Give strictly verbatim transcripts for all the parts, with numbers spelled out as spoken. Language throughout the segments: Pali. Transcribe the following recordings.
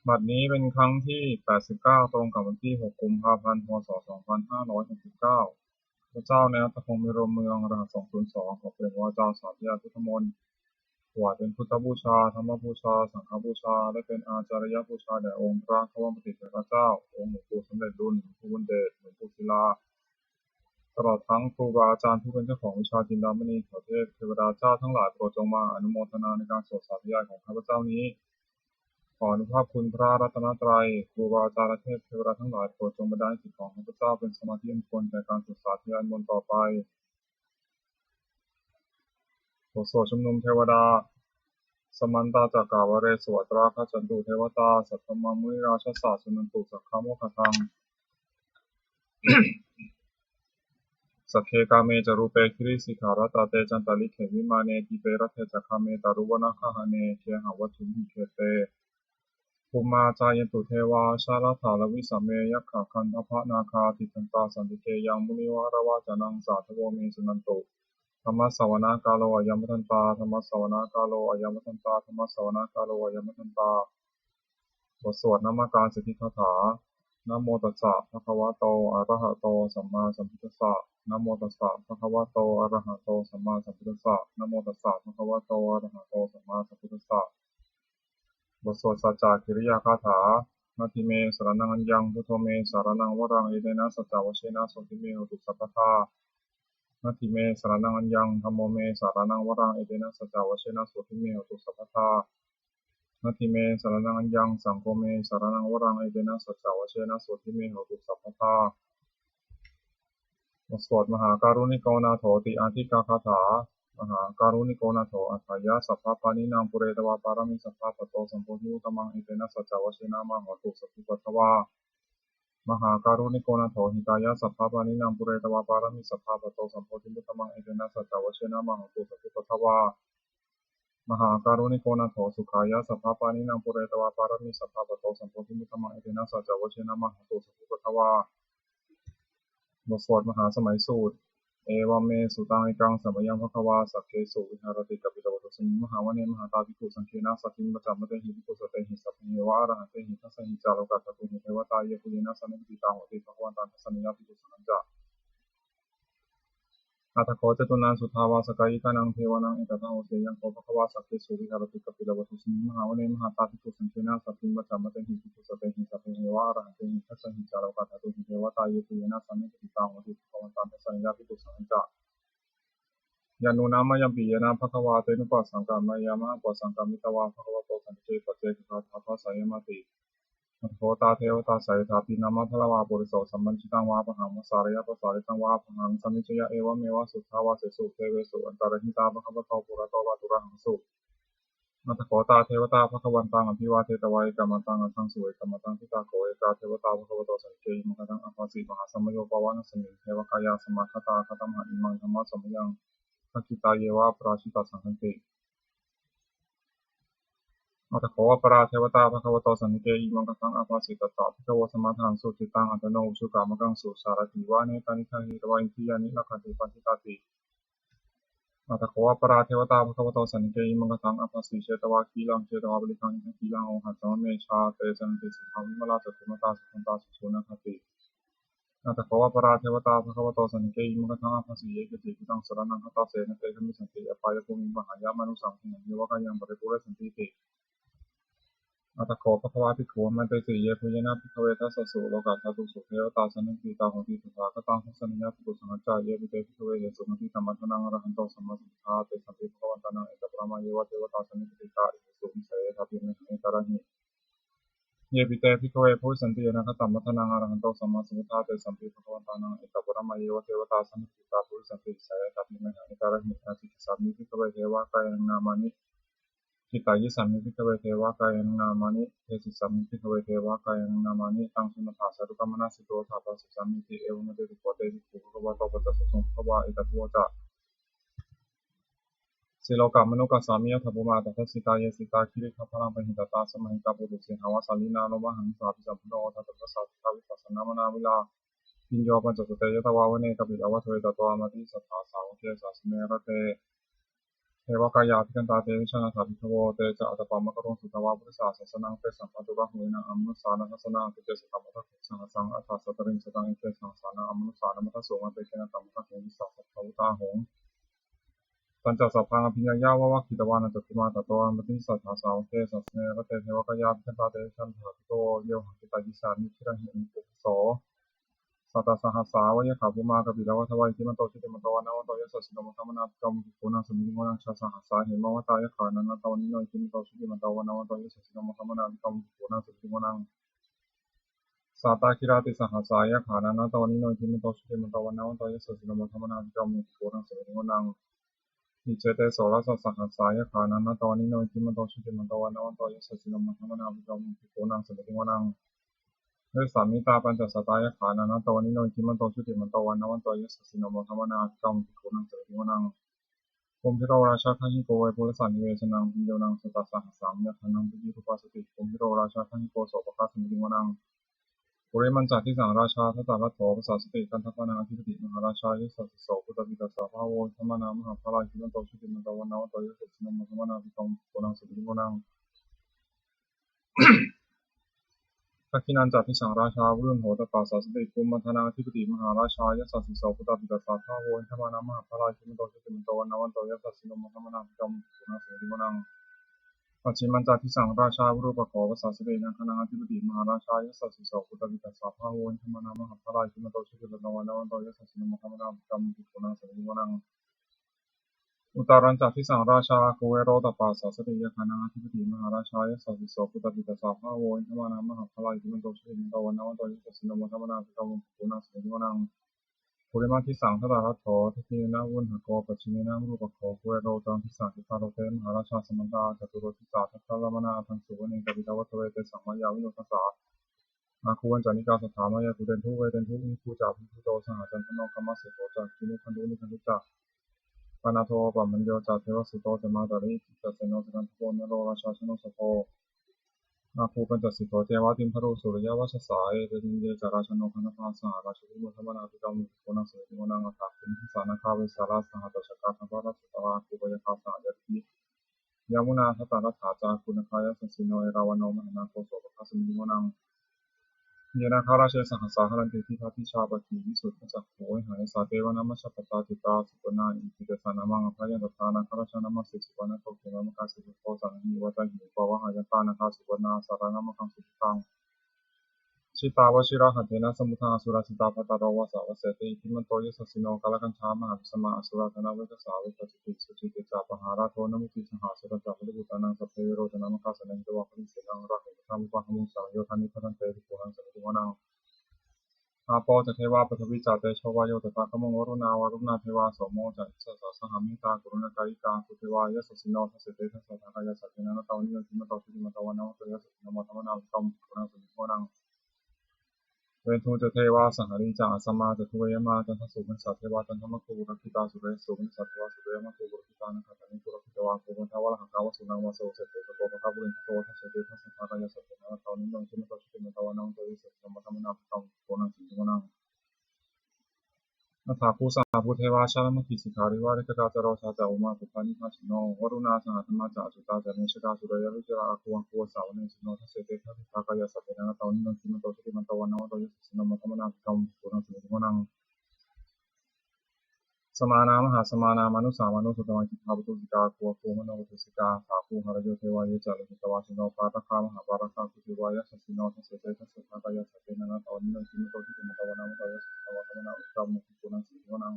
บัดนี้เป็นครั้งที่ แปดสิบเก้า ตรงกับวันที่ หก กุมภาพันธ์ พ.ศ. สองพันห้าร้อยหกสิบเก้า ข้าพเจ้า นายรัตพงษ์ มีรมเมือง รหัส สองศูนย์สอง ขอเปล่งวาจาสาธยายพุทธมนต์ ถวายเป็นพุทธบูชา ธรรมบูชา สังฆบูชา และเป็นอาจาริยบูชาแด่องค์พระควัมปติเถระเจ้า องค์หลวงปู่สำเร็จลุน หลวงปู่บุญเดช หลวงปู่ศิลา ตลอดทั้งครูบาอาจารย์ผู้เป็นเจ้าของวิชาจินดามณี ขอเทพเทวดาเจ้าทั้งหลายโปรดจงมาอนุโมทนาในการสวดสาธยายของข้าพเจ้านี้ ขออานุภาพคุณพระรัตนตรัย ครูบาอาจารย์และเทพเทวดาทั้งหลายโปรดจงบันดาลให้จิตของข้าพเจ้าเป็นสมาธิอันควรแก่การสวดสาธยายมนต์ต่อไป บทสวดชุมนุมเทวดา Samantā cakkavāḷesu atrāgacchantu devatā, saddhammaṃ munirājassa suṇantu saggamokkhadaṃ. Sagge kāme ca rūpe girisikharataṭe cantalikkhe vimāne, dīpe raṭṭhe ca gāme taruvanagahane gehavatthumhi khette, bhummā cāyantu devā jalathalavisame yakkhagandhabbanāgā, tiṭṭhantā santike yaṃ munivaravacanaṃ sādhavo me suṇantu. Dhammassavanakālo ayam bhadantā. Dhammassavanakālo ayam bhadantā. Dhammassavanakālo ayam bhadantā. บทสวดนมการสิทธิคาถา Namo tassa bhagavato arahato sammāsambuddhassa. Namo tassa bhagavato arahato sammāsambuddhassa. Namo tassa bhagavato arahato sammāsambuddhassa. บทสวดสัจจกิริยาคาถา Natthi me saraṇaṃ aññaṃ, buddho me saraṇaṃ varaṃ, etena saccavajjena sotthi me hotu sabbadā. Natthi me saraṇaṃ aññaṃ, dhammo me saraṇaṃ varaṃ, etena saccavajjena sotthi me hotu sabbadā. Natthi me saraṇaṃ aññaṃ, saṅgho me saraṇaṃ varaṃ, etena saccavajjena sotthi me hotu sabbadā. บทสวดมหาการุณิโกนาโถติอาทิกาคาถา Mahākāruṇiko nātho atthāya sabbapāṇinaṃ, pūretvā pāramī sabbā patto sambodhimuttamaṃ, etena saccavajjena mā hontu sabbupaddavā. Mahākāruṇiko nātho hitāya sabbapāṇinaṃ, pūretvā pāramī sabbā patto sambodhimuttamaṃ, etena saccavajjena mā hontu sabbupaddavā. Mahākāruṇiko nātho sukhāya sabbapāṇinaṃ, pūretvā pāramī sabbā patto sambodhimuttamaṃ, etena saccavajjena mā hontu sabbupaddavā. บทสวดมหาสมัยสูตร Evaṃ me sutaṃ. Ekaṃ samayaṃ bhagavā sakkesu viharati kapilavatthusmiṃ mahāvane mahatā bhikkhusaṅghena saddhiṃ pañcamattehi bhikkhusatehi sabbeheva arahantehi. Dasahi ca lokadhātūhi devatā yebhuyyena sannipatitā honti bhagavantaṃ dassanāya bhikkhusaṅghañca. Atha kho catunnaṃ suddhāvāsakāyikānaṃ devānaṃ etadahosi: Ayaṃ kho bhagavā sakkesu viharati kapilavatthusmiṃ mahāvane mahatā bhikkhusaṅghena saddhiṃ pañcamattehi bhikkhusatehi sabbeheva arahantehi. Dasahi ca lokadhātūhi devatā yebhuyyena sannipatitā honti bhagavantaṃ dassanāya bhikkhusaṅghañca. Yannūna mayampi yena bhagavā tenupasaṅkameyyāma, upasaṅkamitvā bhagavato santike paccekagāthābhāseyyāmāti. Atha kho tā devatā seyyathāpi nāma balavā puriso sammiñjitaṃ vā bāhaṃ pasāreyya, pasāritaṃ vā bāhaṃ sammiñjeyya, evameva suddhāvāsesu devesu antarahitā bhagavato purato pāturahaṃsu. Atha kho tā devatā bhagavantaṃ abhivādetvā ekamantaṃ aṭṭhaṃsu. Ekamantaṃ ṭhitā kho ekā devatā bhagavato santike imaṃ gāthaṃ abhāsi: Mahāsamayo pavanasmiṃ, devakāyā samāgatā; āgatamha imaṃ dhammasamayaṃ, dakkhitāyeva aparājitasaṅghanti. Atha kho aparā devatā bhagavato santike imaṃ gāthaṃ abhāsi: Tatra bhikkhavo samādahaṃsu, cittaṃ attano ujukamakaṃsu; sārathīva nettāni gahetvā, indriyāni rakkhanti paṇḍitāti. Atha kho aparā devatā bhagavato santike imaṃ gāthaṃ abhāsi: Chetvā khīlaṃ chetvā palighaṃ, indakhīlaṃ ohaccamanejā; te caranti suddhā vimalā, cakkhumatā sudantā susunāgāti. Atha kho aparā devatā bhagavato santike imaṃ gāthaṃ abhāsi: Ye keci buddhaṃ saraṇaṃ gatāse, na te gamissanti apāyabhūmiṃ; pahāya mānusaṃ dehaṃ, devakāyaṃ paripūressantīti. Atha kho bhagavā bhikkhū āmantesi: Yebhuyyena bhikkhave dasasu lokadhātūsu devatā sannipatitā honti tathāgataṃ dassanāya bhikkhusaṅghañca. Yepi te bhikkhave ahesuṃ atītamaddhānaṃ arahanto sammāsambuddhā, tesampi bhagavantānaṃ etaparamāyeva devatā sannipatitā ahesuṃ, seyyathāpi mayhaṃ etarahi. Yepi te bhikkhave bhavissanti anāgatamaddhānaṃ arahanto sammāsambuddhā, tesampi bhagavantānaṃ etaparamāyeva devatā sannipatitā bhavissanti, seyyathāpi mayhaṃ etarahi. Ācikkhissāmi bhikkhave devakāyānaṃ nāmāni, kittayissāmi bhikkhave devakāyānaṃ nāmāni, desissāmi bhikkhave devakāyānaṃ nāmāni. Taṃ suṇātha sādhukaṃ manasikarotha bhāsissāmīti. Evamantesi kho te bhikkhū bhagavato paccassosuṃ. Bhagavā etadavoca: Silokamanukassāmi, yattha bhummā tadassitā; ye sitā girigabbharaṃ, pahitattā samāhitā. Puthū sīhāva sallīnā, lomahaṃsābhisambhuno; odātamanasā suddhā, vippasannamanāvilā. Bhiyyo pañcasate ñatvā, vane kāpilavatthave; tato āmantayi satthā, sāvake sāsane rate. devakāyā abhikkantā, te vijānātha bhikkhavo. Te ca ātappamakaruṃ, sutvā buddhassa sāsanaṃ. Tesampāturahu enaṃ, amanussāna dassanaṃ. Te ca satamaddakkhuṃ, sahassaṃ atha sattariṃ. Sataṃ eke sahassānaṃ, amanussānamaddasuṃ. Appeke nātamaddakkhuṃ, disā sabbā phuṭā ahuṃ. Tañca sabbaṃ abhiññāya, vavakkhitvāna cakkhumā. Tato āmantayi satthā, sāvake sāsane rate. Devakāyā abhikkantā, te vijānātha bhikkhavo. Ye vohaṃ kittayissāmi, girāhi anupubbaso. Sattasahassā va yakkhā, bhummā kāpilavatthavā. Iddhimanto jutimanto, vaṇṇavanto yasassino. Modamānā abhikkāmuṃ, bhikkhūnaṃ samitiṃ vanaṃ. Chasahassā hemavatā, yakkhā nānattavaṇṇino. Iddhimanto jutimanto, vaṇṇavanto yasassino. Modamānā abhikkāmuṃ, bhikkhūnaṃ samitiṃ vanaṃ. Sātāgirā tisahassā, yakkhā nānattavaṇṇino. Iddhimanto jutimanto, vaṇṇavanto yasassino. Modamānā abhikkāmuṃ, bhikkhūnaṃ samitiṃ vanaṃ. Iccete soḷasasahassā, yakkhā nānattavaṇṇino. Iddhimanto jutimanto, vaṇṇavanto yasassino. Modamānā abhikkāmuṃ, bhikkhūnaṃ samitiṃ vanaṃ. Vessāmittā pañcasatā, yakkhā nānattavaṇṇino. Iddhimanto jutimanto, vaṇṇavanto yasassino. Modamānā abhikkāmuṃ, bhikkhūnaṃ samitiṃ vanaṃ. Kumbhīro rājagahiko, vepullassa nivesanaṃ. Bhiyyo naṃ satasahassaṃ, yakkhānaṃ payirupāsati. Kumbhīro rājagahiko, sopāga samitiṃ vanaṃ. Purimañca disaṃ rājā, dhataraṭṭho pasāsati. Gandhabbānaṃ ādhipati, mahārājā yasassi so. Puttāpi tassa bahavo, indanāmā mahabbalā. Iddhimanto jutimanto, vaṇṇavanto yasassino. Modamānā abhikkāmuṃ, bhikkhūnaṃ samitiṃ vanaṃ. Dakkhiṇañca disaṃ rājā, virūḷho tappasāsati. Kumbhaṇḍānaṃ ādhipati, mahārājā yasassi so. Puttāpi tassa bahavo, indanāmā mahabbalā. Iddhimanto jutimanto, vaṇṇavanto yasassino. Modamānā abhikkāmuṃ, bhikkhūnaṃ samitiṃ vanaṃ. Pacchimañca disaṃ rājā, virūpakkho pasāsati. Nāgānaṃ ādhipati, mahārājā yasassi so. Puttāpi tassa bahavo, indanāmā mahabbalā. Iddhimanto jutimanto, vaṇṇavanto yasassino. Modamānā abhikkāmuṃ, bhikkhūnaṃ samitiṃ vanaṃ. Uttarañca disaṃ rājā, kuvero tappasāsati. Yakkhānaṃ ādhipati, mahārājā yasassi so. Puttāpi tassa bahavo, indanāmā mahabbalā. Iddhimanto jutimanto, vaṇṇavanto yasassino. Modamānā abhikkāmuṃ, bhikkhūnaṃ samitiṃ vanaṃ. Purimaṃ disaṃ dhataraṭṭho, dakkhiṇena virūḷhako. Pacchimena virūpakkho, kuvero uttaraṃ disaṃ. Cattāro te mahārājā, samantā caturo disā. Daddallamānā aṭṭhaṃsu, vane kāpilavatthave. Tesaṃ māyāvino dāsā, āgū vañcanikā saṭhā. Māyā kuṭeṇḍu veṭeṇḍu, viṭū ca viṭuṭo saha. Candano kāmaseṭṭho ca, kinnughaṇḍu nighaṇḍu ca, panādo opamañño ca. Devasūto ca mātali, cittaseno ca gandhabbo, naḷo rājā janosabho. Āgū pañcasikho ceva, timbarū suriyavacchasā. Ete caññe ca rājāno, gandhabbā saha rājubhi. Modamānā abhikkāmuṃ, bhikkhūnaṃ samitiṃ vanaṃ. Athāgū nandasānakā, vesālā saha tacchakā. Kambalassatarā āgū pāyāgā saha ñātibhi. Yāmunā dhataraṭṭhā ca, āgū nāgā yasassino. Erāvaṇo mahānāgo, sopāga samitiṃ vanaṃ. Ye nāgarāje sahasā, haranti dibbā dijā. Pakkhi visuddhacakkhū, vehāyasā te vanamajjhapattā. Citrā supaṇṇā iti tesa nāmaṃ, abhayantadā nāgarājānamāsi. Supaṇṇato khemamakāsi, saṭhotthāsi saṇhāhi vācāhi upavhayantā. Nāgā supaṇṇā saraṇamakaṃsu buddhaṃ, jitā vajirahatthena samuddaṃ. Asurā sitā bhātaro, vāsavassete iddhimanto yasassino. Kālakañjā mahābhismā, asurā dānaveghasā. Vepacitti sucitti ca, pahārādo namucī saha. Satañca baliputtānaṃ, sabbe verocanāmakā. Sannayhitvā baliṃ senaṃ, rāhubhaddamupāgamuṃ. Samayodāni bhaddante, bhikkhūnaṃ samitiṃ vanaṃ. Āpo ca devā paṭhavī ca, tejo vāyo tadāgamuṃ. Varuṇā vāruṇā devā, somo ca icchitā saha. Mettākaruṇākāyikā, āgū devā yasassino. Dasete dasadhā kāyā, sabbe nānattavaṇṇino. Iddhimanto jutimanto, vaṇṇavanto yasassino. Modamānā abhikkāmuṃ, bhikkhūnaṃ samitiṃ vanaṃ. Veṇḍū ca devā sahalī ca, asamā ca duve yamā. Candassūpanisā devā, candamāgū purakkhitā. Sūleyyassūpanisā devā, sūleyyaṃ āgū purakkhitā. Nakkhattāni purakkhitvā, āgū bandhā valāhakā. Vasūnaṃ vāsavo seṭṭho, sakko pāga purindado. Dasete dasadhā kāyā, sabbe nānattavaṇṇino. Iddhimanto jutimanto, vaṇṇavanto yasassino. Modamānā abhikkāmuṃ, bhikkhūnaṃ samitiṃ vanaṃ. Athāgū sahabhū devā, jalamaggisikhāriva. Rikkhatā ca rojā ca, umāpupphanibhāsino. Varuṇā sahadhammā ca, accutā ca anejakā. Sūleyyarucirā āgū, āgū vāsavanesino. Dasete dasadhā kāyā, sabbe nānattavaṇṇino. Iddhimanto jutimanto, vaṇṇavanto yasassino. Modamānā abhikkāmuṃ, bhikkhūnaṃ samitiṃ vanaṃ. Samānā mahāsamānā, mānusā mānusuttamā. Khiḍḍāpadūsikā āgū, āgū manopadūsikā. Athāgū harayo devā, ye ca lohitavāsino. Pāragā mahāpāragā, āgū devā yasassino. Dasete dasadhā kāyā, sabbe nānattavaṇṇino. Iddhimanto jutimanto, vaṇṇavanto yasassino. Modamānā abhikkāmuṃ, bhikkhūnaṃ samitiṃ vanaṃ.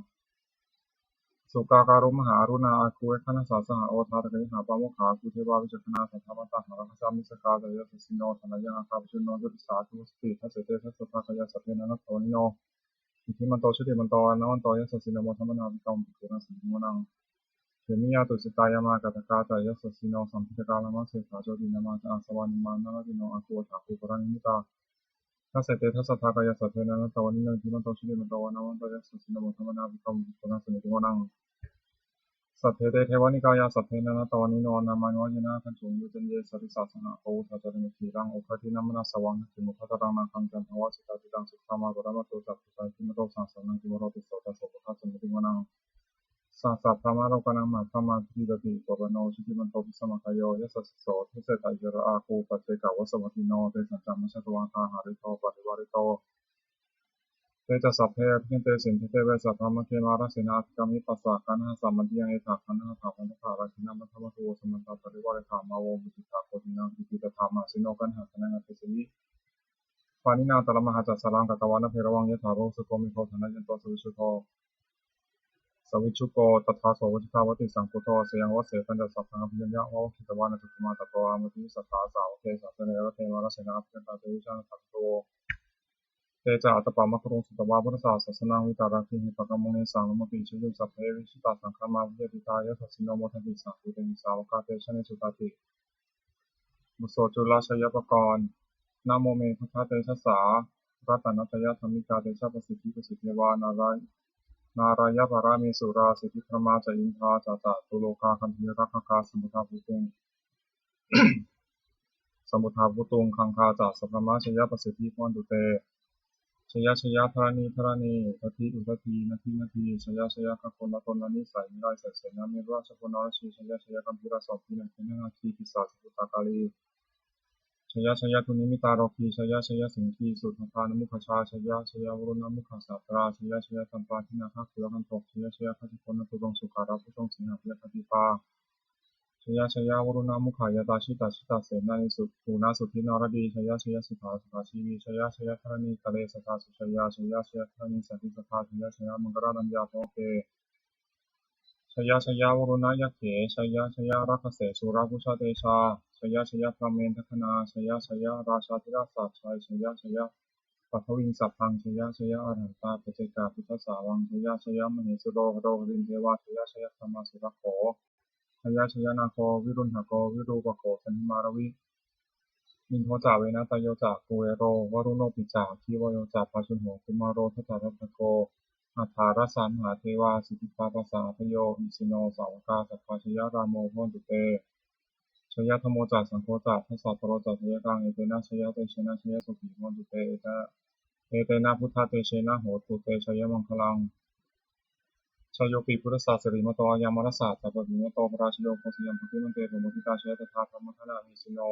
Sukkā karumhā aruṇā, āgū veghanasā saha. Odātagayhā pāmokkhā, āgū devā vicakkhaṇā. Sadāmattā hāragajā, missakā ca yasassino. Thanayaṃ āgā pajjunno, yo disā abhivassati. Dasete dasadhā kāyā, sabbe nānattavaṇṇino. Iddhimanto jutimanto, vaṇṇavanto yasassino. Modamānā abhikkāmuṃ, bhikkhūnaṃ samitiṃ vanaṃ. Khemiyā tusitā yāmā, kaṭṭhakā ca yasassino. Lambitakā lāmaseṭṭhā, jotināmā ca āsavā. Nimmānaratino āgū, athāgū paranimmitā. Dasete dasadhā kāyā, sabbe nānattavaṇṇino. Iddhimanto jutimanto, vaṇṇavanto yasassino. Modamānā abhikkāmuṃ, bhikkhūnaṃ samitiṃ vanaṃ. Saṭṭhete devanikāyā, sabbe nānattavaṇṇino. Nāmanvayena āgañchuṃ, ye caññe sadisā saha. Pavutthajātimakkhilaṃ, oghatiṇṇamanāsavaṃ. Dakkhemoghataraṃ nāgaṃ, candaṃva supaṇṇitaṃ. Suddhāmā paramatto ca, puttā iddhimato saha. Sanaṅkumāro tisso ca, sopāga samitiṃ vanaṃ. Sahassabrahmalokānaṃ mahābrahmābhitiṭṭhati. Upapanno jutimanto bhismākāyo yasassi so. Dasettha issarā āgū paccekavasavattino. Tesañca majjhatvā gāhārato parivārito. Te ca sabbe abhikkante sabrahmake mārasenā abhikkāmi passa. Gaṇhatha mandiyaṃ etha gaṇhatha bandhatha rāgena bandhamatthu vo. Samantā parivāretha mā vo muñcittha koci naṃ. Iti tattha mahāseno gaṇhatha gaṇaṃ adesayi. Pāṇinā talamāhacca saraṃ katvāna bheravaṃ. Yathā pāvussako megho thanayanto savijjuko. Savijjuko tadā so paccudāvatti saṅkuddho. Asayaṃvase pañcasataṃ abhiññāya vavakkhitvāna cakkhumā. Tato āmantayi satthā sāvake sāsane rate mārasenā abhikkantā te vijānātha bhikkhavo. Te ca ātappamakaruṃ sutvā buddhassa sāsanaṃ. Vītarāgehi pakkāmuṃ nesaṃ lomampi iñjayuṃ. Sabbe vijitasaṅgāmā bhayātītā yasassino modanti saha bhūtehi sāvakā te janesutāti. Bhutto Cula Jayapakon. Namo me buddhatejasā ratanattayadhammikā tejapasiddhi pasīdevā nārāyaparamesurā siddhibrahmā ca indā ca catulokā gandhīrakkhakā samuddā bhūtuṃ samuddā bhūtuṃ gaṅgā ca sabrahmā jayapasiddhi bhavantu te. Jaya jaya dharaṇi dharaṇī udadhi udadhī nadī nadī jaya jaya gaganatalanisaya nirayasayasena merurājabalanarajī jaya jaya gambhīrasombhī nāgena nāgī pisācabhūtakālī jaya jaya dunnimittarogī jaya jaya siṅgīsudādānamukhajā jaya jaya varuṇamukhasātrā jaya jaya campādināgakulagantho jaya jaya gajjagonnaturaṅga sukarabhujaṅga sīhabyagghadīpā jaya jaya varuṇamukhayātrā jita jita senārī su unasuddhi naradī jaya jaya sudā sudā jīvī jaya jaya dharaṇītale sadā sujayā jaya jaya dharaṇī santi sadā jaya jaya maṅkararaññā bhavagge jaya jaya varuṇayakkhe jaya jaya rakkhase surabhujatejā jaya jaya brahmendagaṇā jaya jaya rājādhirājasājjaya jaya jaya paṭhaviṃ sabbaṃ jaya jaya arahantā paccekabuddhasāvaṃ jaya jaya mahesuro haro harindevā jaya jaya brahmā surakkho jaya jaya nāgo viruḷhako virūpakkho candimā ravi indo ca venateyyo ca kuvero varuṇopi ca aggi vāyo ca pājuṇho kumāro dhataraṭṭhako aṭṭhārasa mahādevā siddhitāpasa-ādayo isino sāvakā sabbā jaya rāmo bhavantu te jaya dhammo ca saṅgho ca dasapālo ca jayakaṃ etena jayatejena jayasotthī bhavantu te etena buddhatejena hotu te jayamaṅgalaṃ. Jayopi buddhassa sirīmato ayaṃ mārassa ca pāpimato parājayo ugghosayuṃ bodhimaṇḍe pamoditā jaya tadā dhammaggānavisino.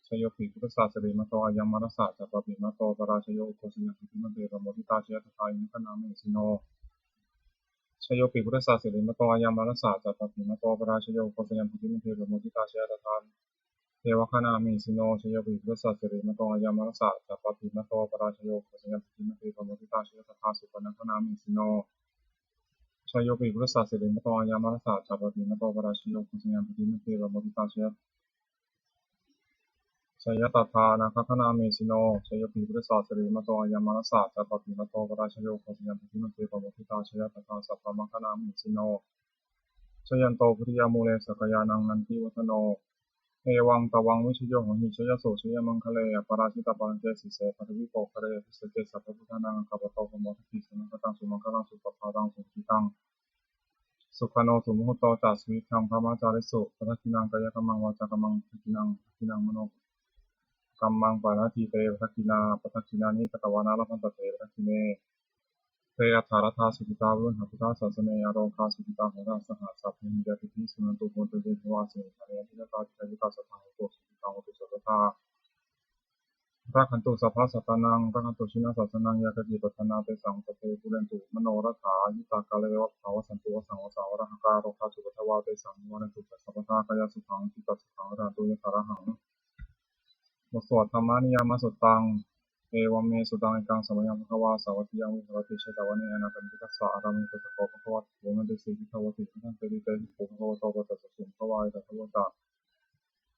Jayopi buddhassa sirīmato ayaṃ mārassa ca pāpimato parājayo ugghosayuṃ bodhimaṇḍe pamoditā jaya tadā indaggānavisino. Jayopi buddhassa sirīmato ayaṃ mārassa ca pāpimato parājayo ugghosayuṃ bodhimaṇḍe pamoditā jaya tadā devagānavisino. Jayopi buddhassa sirīmato ayaṃ mārassa ca pāpimato parājayo ugghosayuṃ bodhimaṇḍe pamoditā jaya tadā supaṇṇagānavisino. Jayopi buddhassa sirīmato ayaṃ mārassa ca pāpimato parājayo ugghosayuṃ bodhimaṇḍe pamoditā jaya jaya tadā nāgagānavisino. Jayopi buddhassa sirīmato ayaṃ mārassa ca pāpimato parājayo ugghosayuṃ bodhimaṇḍe pamoditā jaya tadā sabrahmagānavisino. Jayanto bodhiyā mūle sakyānaṃ nandivaḍḍhano. Evaṃ tvaṃ vijayo hohi jayassu jayamaṅgale. Aparājitapallaṅke sīse paṭhavipokkhare abhiseke sabbabuddhānaṃ aggappatto pamodati. Sunakkhattaṃ sumaṅgalaṃ supabhātaṃ suhuṭṭhitaṃ sukhaṇo sumuhutto ca suyiṭṭhaṃ brahmacārisu. Padakkhiṇaṃ kāyakammaṃ vācākammaṃ padakkhiṇaṃ padakkhiṇaṃ manokammaṃ paṇidhī te padakkhiṇā. Padakkhiṇāni katvāna labhantatthe padakkhiṇe. Te atthaladdhā sukhitā viruḷhā buddhasāsane arogā sukhitā hotha saha sabbehi ñātibhi. Suṇantu bhonto ye devā asmiṃ ṭhāne adhigatā dīghāyukā sadā hontu sukhitā hontu sabbadā. Rakkhantu sabbasattānaṃ rakkhantu jinasāsanaṃ yā kāci patthanā tesaṃ sabbe pūrentu manorathā yuttakāle vavaḍḍhantu vassaṃ vassā valāhakā rogā cupaddavā tesaṃ nivārentu ca sabbadā. Kāyāsukhaṃ cittisukhaṃ arahantu yathārahaṃ. บทสวด Dhammaniyāmasuttaṃ. Evaṃ me sutaṃ ekaṃ samayaṃ bhagavā sāvatthiyaṃ viharati jetavane anāthapiṇḍikassa ārāme. Tatra kho bhagavā bhikkhū āmantesi bhikkhavoti. Bhadanteti te bhikkhū bhagavato paccassosuṃ. Bhagavā etadavoca.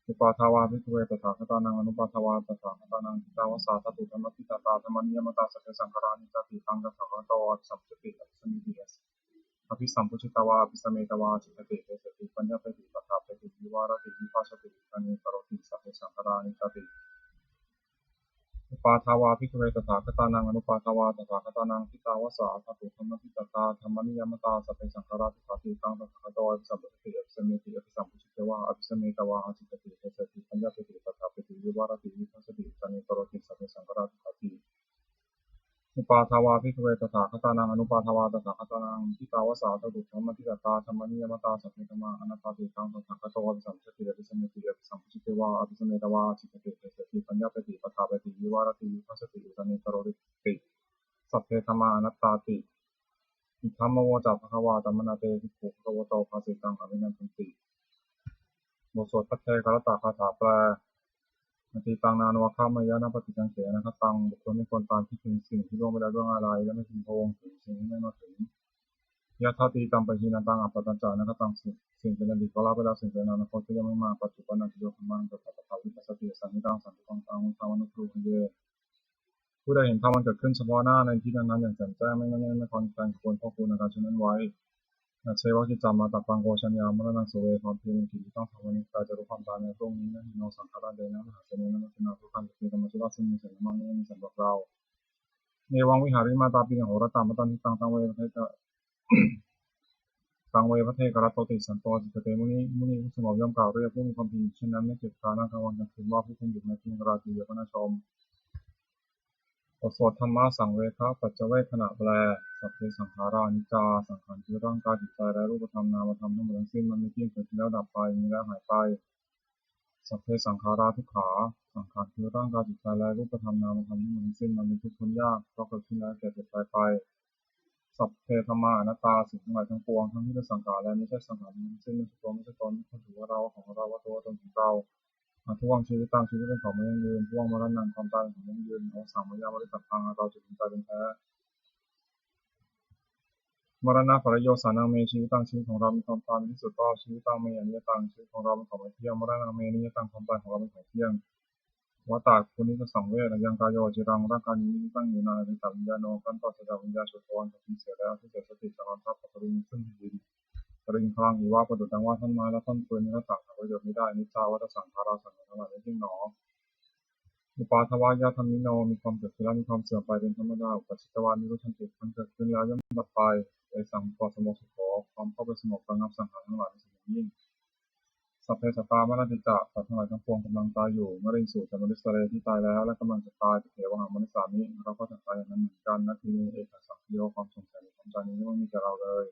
Uppādā vā bhikkhave tathāgatānaṃ anuppādā vā tathāgatānaṃ ṭhitāva sā dhātu dhammaṭṭhitatā dhammaniyāmatā sabbe saṅkhārā aniccāti. Taṃ tathāgataṃ abhisambujjhati abhisameti abhisambujjhitvā abhisametvā ācikkhati deseti paññapeti paṭṭhapeti vivarati vibhajati uttānīkaroti sabbe saṅkhārā aniccāti. Uppādā vā bhikkhave tathāgatānaṃ anuppādā vā tathāgatānaṃ ṭhitāva sā dhātu dhammaṭṭhitatā dhammaniyāmatā sabbe saṅkhārā dukkhāti. Taṃ tathāgataṃ abhisambujjhati abhisameti abhisambujjhitvā abhisametvā ācikkhati deseti paññapeti paṭṭhapeti vivarati vibhajati uttānīkaroti sabbe saṅkhārā dukkhāti. Uppādā vā bhikkhave tathāgatānaṃ anuppādā vā tathāgatānaṃ, ṭhitā va sā atha buddhamadditatā dhammaniyāmatā sabbe dhammā anattāti. Taṃ tathāgato abhisambujjhati abhisameti, abhisambujjhati vā abhisametvā ācikkhati deseti paññapeti paṭṭhapeti vivarati vibhajati uttānīkaroti: sabbe dhammā anattāti. Idamavoca bhagavā. Attamanā te bhikkhū bhagavato bhāsitaṃ abhinandunti. บทสวดภัทเทกรัตตคาถาแปล Atītaṃ nānvāgameyya nappaṭikaṅkhe anāgataṃ. บุคคลไม่ควรตามคิดถึงสิ่งที่ล่วงไปแล้วล่วงอะไร และไม่พึงพะวงถึงสิ่งที่ไม่มาถึง Yadatītampahīnantaṃ appattañca anāgataṃ. สิ่งเป็นอดีตก็ละไปแล้ว สิ่งเป็นอนาคตก็ยังไม่มา Paccuppannañca yo dhammaṃ tattha tattha vipassati, asaṃhiraṃ asantukaṃ taṃ viddhā manubrūhaye. ผู้ใดเห็นธรรมอันเกิดขึ้นเฉพาะหน้าในที่นั้นๆอย่างแจ่มแจ้ง ไม่ง่อนแง่นไม่คลอนแคลน ควรพอกพูนอาการเช่นนั้นไว้ Ajjeva kiccamātappaṃ ko jaññā maraṇaṃ suve. ความเพียรเป็นกิจที่ต้องทำวันนี้ ใครจะรู้ความตายในพรุ่งนี้ Na hi no saṅgarantena saha senena maccunā, เพราะการผัดเพี้ยนกับมัจจุราชซึ่งมีเสนามากนี้ ไม่มีสำหรับเรา Evaṃ vihārimātāpī ahorattamatanditaṃ, taṃ ve bhaddekarattoti santo ācikkhate muni. มุนีผู้สงบย่อมกล่าวเรียกผู้มีความเพียรอยู่เช่นนั้น ไม่เกียจคร้านทั้งกลางวันกลางคืน ว่าผู้ควรอยู่ในที่อันตรายทีเดียวก็น่าชม บทสวดธัมมสังเวคปัจจเวกขณะแปล Sabbe saṅkhārā aniccā. สังขารคือร่างกายจิตใจและรูปธรรมนามธรรมทั้งหมดทั้งสิ้น มันไม่เที่ยง เกิดขึ้นแล้วดับไป มีแล้วหายไป Sabbe saṅkhārā dukkhā. สังขารคือร่างกายจิตใจและรูปธรรมนามธรรมทั้งหมดทั้งสิ้น มันเป็นทุกข์ทนยาก เพราะเกิดขึ้นแล้วแก่เจ็บตายไป Sabbe dhammā anattā. สิ่งทั้งหลายทั้งปวง ทั้งที่เป็นสังขารและไม่ใช่สังขาร ทั้งสิ้น ไม่ใช่ตัวไม่ใช่ตน ไม่ควรถือว่าเรา ของเรา ว่าตัวว่าตนของเรา Adhuvaṃ jīvitaṃ. ชีวิตเป็นของไม่ยั่งยืน Dhuvaṃ maraṇaṃ. ความตายเป็นของยั่งยืน Avassaṃ mayā maritabbaṃ. เราจะพึงตายเป็นแท้ Maraṇapariyosānaṃ me jīvitaṃ. ชีวิตของเรามีความตายเป็นที่สุดรอบ Jīvitaṃ me aniyataṃ. ชีวิตของเราเป็นของไม่เที่ยง Maraṇaṃ me niyataṃ. ความตายของเราเป็นของเที่ยง Vata purimasaṃveda. Ayaṃ kāyo aciraṃ ร่างกายนี้ไม่เที่ยงตั้งอยู่นาน Atītaviññāṇo. ครั้นปราศจากวิญญาณ Choḍḍho. อันเขาสูญเสียแล้ว Adhisessati. จักนอนทับ Paṭhaviṃ. ซึ่งแผ่นดิน Pariṅghaṃ iva. ประดุจดังว่าท่อนไม้และท่อนฟืน Niratthaṃ. หาประโยชน์มิได้ Aniccā vata saṅkhārā. สังขารทั้งหลายไม่เที่ยงหนอ Uppādavayadhammino. มีความเกิดขึ้นแล้วมีความเสื่อมไปเป็นธรรมดา Uppajjitvā nirujjhanti. ครั้นเกิดขึ้นแล้วย่อมดับไป Tesaṃ vūpasamo sukho. ความเข้าไปสงบระงับสังขารทั้งหลายเป็นสุขอย่างยิ่ง Sabbe sattā maranti ca. สัตว์ทั้งหลายทั้งปวงกำลังตายอยู่ Mariṃsu ca marissare. ที่ตายแล้วและกำลังจะตาย Tathevāhaṃ marissāmi. เราก็จะตายอย่างนั้นเหมือนกัน Natthi me ettha sambhāyeva. ความสงสัยในความตายนี้ไม่มีแก่เราเลย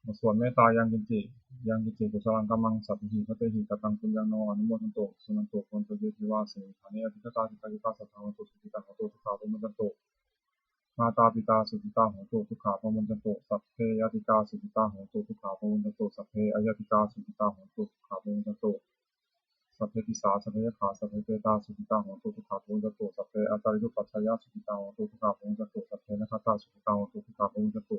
บทสวดเมตตา Yaṃ kiñci, yaṃ kiñci kusalaṃ kammaṃ sabbehi katehi kataṃ puññaṃ no anumodantu suṇantu bhonto ye devā asmiṃ ṭhāne adhigatā sukhāyukā sadā hontu sukhitā hontu dukkhā pamuñcantu. Mātā pitā sukhitā hontu dukkhā pamuñcantu. Sabbe ñātikā sukhitā hontu dukkhā pamuñcantu. Sabbe aññātikā sukhitā hontu dukkhā pamuñcantu. Sabbe pisā sabbe yakkhā sabbe petā sukhitā hontu dukkhā pamuñcantu. Sabbe ācariyupajjhāyā sukhitā hontu dukkhā pamuñcantu. Sabbe nakkhattā sukhitā hontu dukkhā pamuñcantu.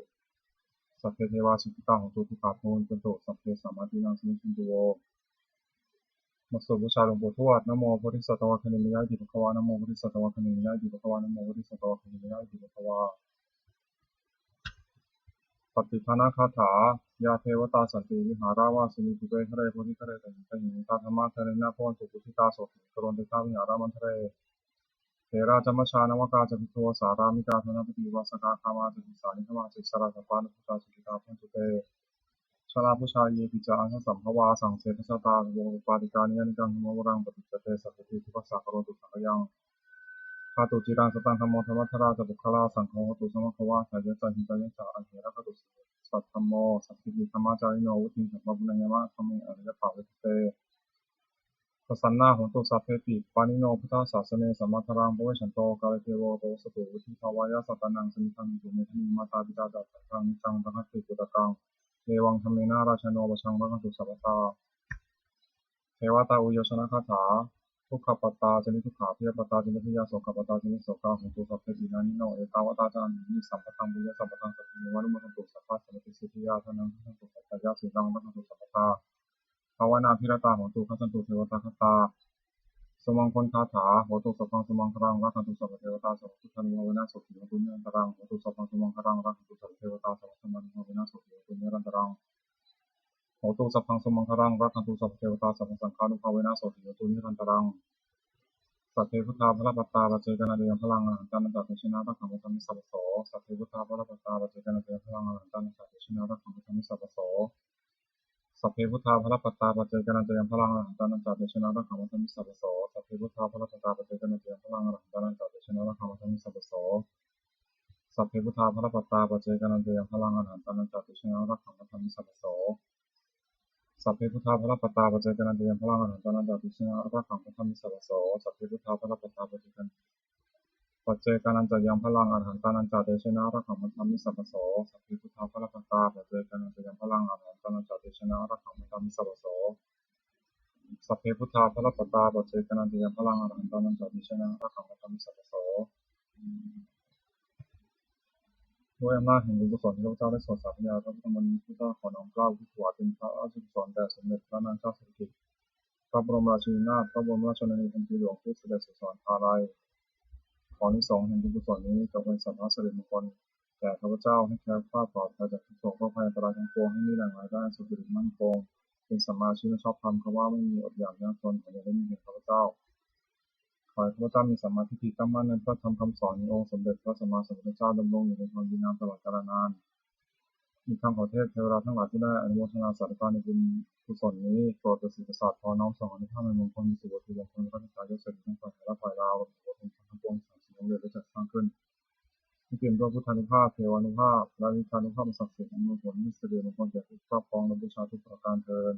Sabbe devā sukhitā hontu dukkhā pamuñcantu. Sabbasampattīnaṃ samijjhantu vo. บทสวดบูชาหลวงปู่ทวด Namo bodhisattvā khaṇimāya iti bhagavā. Namo bodhisattvā khaṇimāya iti bhagavā. Namo bodhisattvā khaṇimāya iti bhagavā. Pattidānagāthā. Yā devatā santi vihāravāsinī, pubbe ghare bodhighare tahiṃ tahiṃ, tā dhammadānena bhavantu pūjitā, sotthiṃ karontedha vihāramaṇḍale. Therā ca majjhā navakā ca bhikkhavo, sārāmikā dānapatī upāsakā, gāmā ca desā nigamā ca issarā, sappāṇabhūtā sukhitā bhavantu te. Jalābujā yepi ca aṇḍasambhavā, saṃsedajātā athavopapātikā, niyyānikaṃ dhammavaraṃ paṭicca te, sabbapī dukkhassa karontu saṅkhayaṃ. Ṭhātu ciraṃ sataṃ dhammo, dhammaddharā ca puggalā, saṅgho hotu samaggo va, atthāya ca hitāya ca. Agge rakkhatu saddhammo, sabbepi dhammacārino, vuḍḍhiṃ sampāpuṇeyyāma, dhamme ariyappavedite. Pasannā hontu sabbepi, pāṇino buddhasāsane, sammādhāraṃ pavecchanto, kāle devo pavassatu, vuḍḍhibhāvāya sattānaṃ, samiddhaṃ netu medaniṃ, mātā pitā ca atrajaṃ, niccaṃ rakkhanti puttakaṃ, evaṃ dhammena rājāno, pajaṃ rakkhantu sabbadā. Devatāuyyojanagāthā. Dukkhappattā ca niddukkhā, bhayappattā ca nibbhayā, sokappattā ca nissokā, hontu sabbepi pāṇino. Ettāvatā ca amhehi, sambhataṃ puññasampadaṃ, sabbe devānumodantu, sabbasampattisiddhiyā. Dānaṃ dadantu saddhāya, sīlaṃ rakkhantu sabbadā, bhāvanābhiratā hontu, gacchantu devatāgatā. Sumaṅgalagāthā. Hotu sabbaṃ sumaṅgalaṃ, rakkhantu sabbadevatā, sabbabuddhānubhāvena, sotthī hontu nirantaraṃ. Hotu sabbaṃ sumaṅgalaṃ, rakkhantu sabbadevatā, sabbadhammānubhāvena, sotthī hontu nirantaraṃ. Hotu sabbaṃ sumaṅgalaṃ, rakkhantu sabbadevatā, sabbasaṅghānubhāvena, sotthī hontu nirantaraṃ. Sabbe buddhā balappattā, paccekānañca yaṃ balaṃ, arahantānañca tejena, rakkhaṃ bandhāmi sabbaso. Sabbe buddhā balappattā, paccekānañca yaṃ balaṃ, arahantānañca tejena, rakkhaṃ bandhāmi sabbaso. Sabbe buddhā balappattā, paccekānañca yaṃ balaṃ, arahantānañca tejena, rakkhaṃ bandhāmi sabbaso. Sabbe buddhā balappattā, paccekānañca yaṃ balaṃ, arahantānañca tejena, tejena rakkhaṃ bandhāmi sabbaso. Sabbe buddhā balappattā paccekānañca yaṃ balaṃ arahantānañca tejena rakkhaṃ bandhāmi sabbaso. Sabbe buddhā balappattā paccekānañca yaṃ balaṃ arahantānañca tejena rakkhaṃ bandhāmi sabbaso. Sabbe buddhā balappattā paccekānañca yaṃ balaṃ arahantānañca tejena rakkhaṃ bandhāmi sabbaso. Sabbe buddhā balappattā paccekānañca yaṃ balaṃ arahantānañca tejena rakkhaṃ bandhāmi sabbaso. Sabbe buddhā balappattā paccekānañca yaṃ balaṃ arahantānañca tejena rakkhaṃ bandhāmi sabbaso. ด้วยอำนาจแห่งบุญกุศลที่ข้าพเจ้าได้สวดสาธยายพระพุทธมนต์นี้ ข้าพเจ้าขอน้อมเกล้าอุทิศถวายเป็นพระราชกุศลแด่สมเด็จพระนางเจ้าสิริกิติ์ พระบรมราชินีนาถ พระบรมราชชนนีพันปีหลวง ผู้เสด็จสู่สวรรคาลัย ขออานิสงส์แห่งบุญกุศลนี้จงเป็นสัพพะสิริมงคลแก่ข้าพเจ้า ให้แคล้วคลาดปลอดภัยจากทุกข์โศกโรคภัยอันตรายทั้งปวง ให้มีแหล่งรายได้สุจริตมั่นคง เป็นสัมมาอาชีพชอบธรรม ข้าพเจ้าไม่มีอดอยากยากจน ขออย่าได้มีเพียงข้าพเจ้า ขอให้ข้าพเจ้ามีสัมมาทิฏฐิตั้งมั่นในพระธรรมคำสอนขององค์สมเด็จพระสัมมาสัมพุทธเจ้า ดำรงอยู่ในความดีงามตลอดกาลนาน อีกทั้งขอเทพเทวดาทั้งหลายที่ได้อนุโมทนาสาธุการในบุญกุศลนี้ โปรดประสิทธิ์ประสาทพรน้อมส่งอานุภาพแห่งมงคลสู่วัตถุมงคลพระคาถายอดเสถียรทั้งฝ่ายไทยและฝ่ายลาว รวมถึงวัตถุมงคลทั้งปวงที่สร้างสมเร็จและจัดสร้างขึ้น ให้เปี่ยมด้วยพุทธานุภาพ เทวานุภาพ และฤทธานุภาพอันศักดิ์สิทธิ์ อำนวยผลให้สิริมงคลแก่ผู้ครอบครองและบูชาทุกประการเทอญ